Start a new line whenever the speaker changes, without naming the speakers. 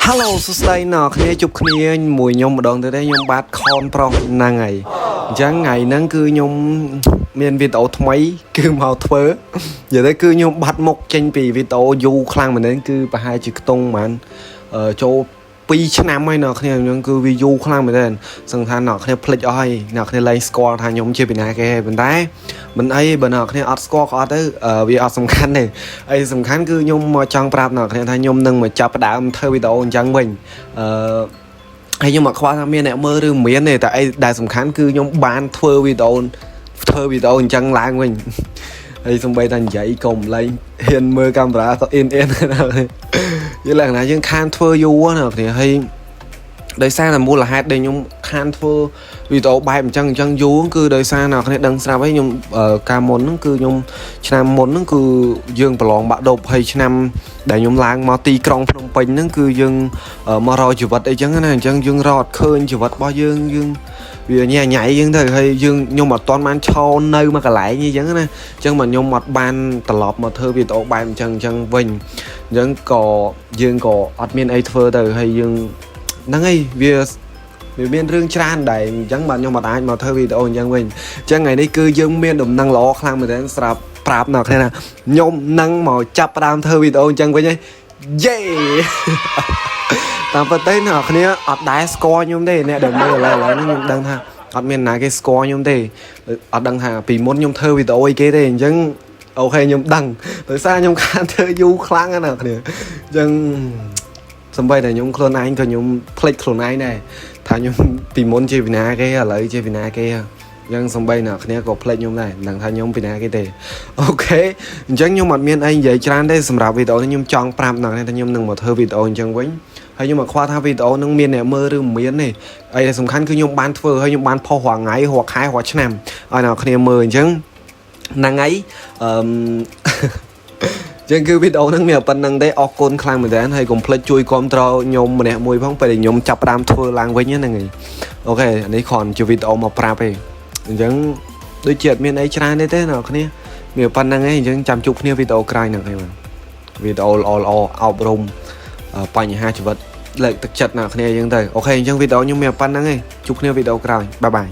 Hello សួស្តីអ្នកគ្នាជួបគ្នាមួយខ្ញុំម្ដងទៀតទេខ្ញុំបាទខនប្រុសហ្នឹងហើយអញ្ចឹងថ្ងៃហ្នឹងគឺខ្ញុំមានវីដេអូថ្មី គឺមកធ្វើនិយាយទៅគឺខ្ញុំបាត់មុខចេញពីវីដេអូយូរខ្លាំងមែនទែនគឺប្រហែលជាខ្ទង់ប្រហែលចូល2ឆ្នាំហើយអ្នកគ្នាអញ្ចឹងគឺវាយូរខ្លាំងមែនទែនសឹងថាអ្នកគ្នាភ្លេចអស់ហើយអ្នកគ្នាលែងស្គាល់ថាខ្ញុំជាពីណាគេហើយប៉ុន្តែមិនអីបើអ្នកគ្នាអត់ស្គាល់ក៏អត់ទៅវាអត់សំខាន់ទេអីសំខាន់គឺខ្ញុំមកចង់ប្រាប់អ្នកគ្នាថាខ្ញុំនឹងមកចាប់ផ្ដើមធ្វើវីដេអូអញ្ចឹងវិញហើយខ្ញុំមកខ្វល់ថាមានអ្នកមើលឬមិនមានទេតែអីដែលសំខាន់គឺខ្ញុំបានធ្វើវីដេអូធ្វើវីដេអូអញ្ចឹងឡើងវិញហើយសំបីតែនិយាយកុំលែងហ៊ានមើលកាមេរ៉ាក៏អៀនអៀនយល់ឡើងណាយើងខានធ្វើយូរណាគ្នាហើយដោយសារតែមូលហេតុដែលខ្ញុំខានធ្វើវីដេអូបែបអញ្ចឹងអញ្ចឹងយូរគឺដោយសារអ្នកគ្នាដឹងស្រាប់ហើយខ្ញុំកាលមុនហ្នឹងគឺខ្ញុំឆ្នាំមុនហ្នឹងគឺយើងប្រឡងបាក់ឌុបហើយឆ្នាំដែលខ្ញុំឡើងមកទីក្រុងភ្នំពេញហ្នឹងគឺយើងមករកជីវិតអីចឹងណាអញ្ចឹងយើងរកអត់ឃើញជីវិតរបស់យើងយើងវាញ៉ៃញ៉ៃយើងទៅហើយយើងខ្ញុំអត់ទាន់បានឈរនៅមួយកន្លែងអីចឹងណាអញ្ចឹងមកខ្ញុំអត់បានត្រឡប់មកធ្វើវីដេអូបែបអញ្ចឹងអញ្ចឹងវិញអញ្ចឹងក៏យើងក៏អត់មានអីធ្វើទៅហើយយើងហ្នឹងហើយវាវាមានរឿងច្រើនដែរអញ្ចឹងបាទខ្ញុំអត់អាចមកធ្វើវីដេអូអញ្ចឹងវិញអញ្ចឹងថ្ងៃនេះគឺយើងមានដំណឹងល្អខ្លាំងមែនទែនស្រាប់ប្រាប់អ្នកគ្នាថាខ្ញុំនឹងមកចាប់ផ្ដើមធ្វើវីដេអូអញ្ចឹងវិញហើយយេ តាមពិតទៅអ្នកគ្នាអត់ដែលស្គាល់ខ្ញុំទេអ្នកដែលមើលឥឡូវឥឡូវនេះខ្ញុំដឹងថាអត់មានណាគេស្គាល់ខ្ញុំទេអត់ដឹងថាពីមុនខ្ញុំធ្វើវីដេអូអីគេទេអញ្ចឹង OK ខ្ញុំដឹងដោយសារខ្ញុំខានធ្វើយូរខ្លាំងណាស់អ្នកគ្នាអញ្ចឹងសំបីតែខ្ញុំខ្លួនឯងក៏ខ្ញុំភ្លេចខ្លួនឯងដែរថាខ្ញុំពីមុនជាវិណាគេឥឡូវជាវិណាគេអញ្ចឹងសំបីអ្នកគ្នាក៏ភ្លេចខ្ញុំដែរមិនដឹងថាខ្ញុំពីណាគេទេOK អញ្ចឹងខ្ញុំអត់មានអីនិយាយច្រើនទេសម្រាប់វីដេអូនេះខ្ញុំចង់ប្រាប់អ្នកគ្នាថាខ្ញុំនឹងមកធ្វើវីដេអូអញ្ចឹងវិញហើយខ្ញុំមកខ្វល់ថាវីដេអូនឹងមានអ្នកមើលឬមិនមានទេអីដែលសំខាន់គឺខ្ញុំបានធ្វើហើយខ្ញុំបានផុសរាល់ថ្ងៃរាល់ខែរាល់ឆ្នាំឲ្យអ្នកគ្នាមើលអញ្ចឹងហ្នឹងហើយអឺ ចឹងគឺវីដេអូហ្នឹងមានប៉ុណ្្នឹងទេអរគុណខ្លាំងមែនទែនហើយកុំភ្លេចជួយគាំទ្រខ្ញុំម្នាក់មួយផងពេលដែលខ្ញុំចាប់ផ្ដើមធ្វើឡើងវិញហ្នឹងហើយ OK អានេះគ្រាន់ជាវីដេអូមកប្រាប់ទេអញ្ចឹងដូចជាអត់មានអីច្រើនទេទេអ្នកគ្នាមានប៉ុណ្្នឹងឯងអញ្ចឹងចាំជួបគ្នាវីដេអូក្រោយហ្នឹងហើយបាទវីដេអូល្អល្អអប់រំបញ្ហាជីវិតលើកទឹកចិត្តអ្នកគ្នាអញ្ចឹងទៅOK អញ្ចឹងវីដេអូខ្ញុំមានប៉ុណ្្នឹងឯងជួបគ្នាវីដេអូក្រោយ bye bye.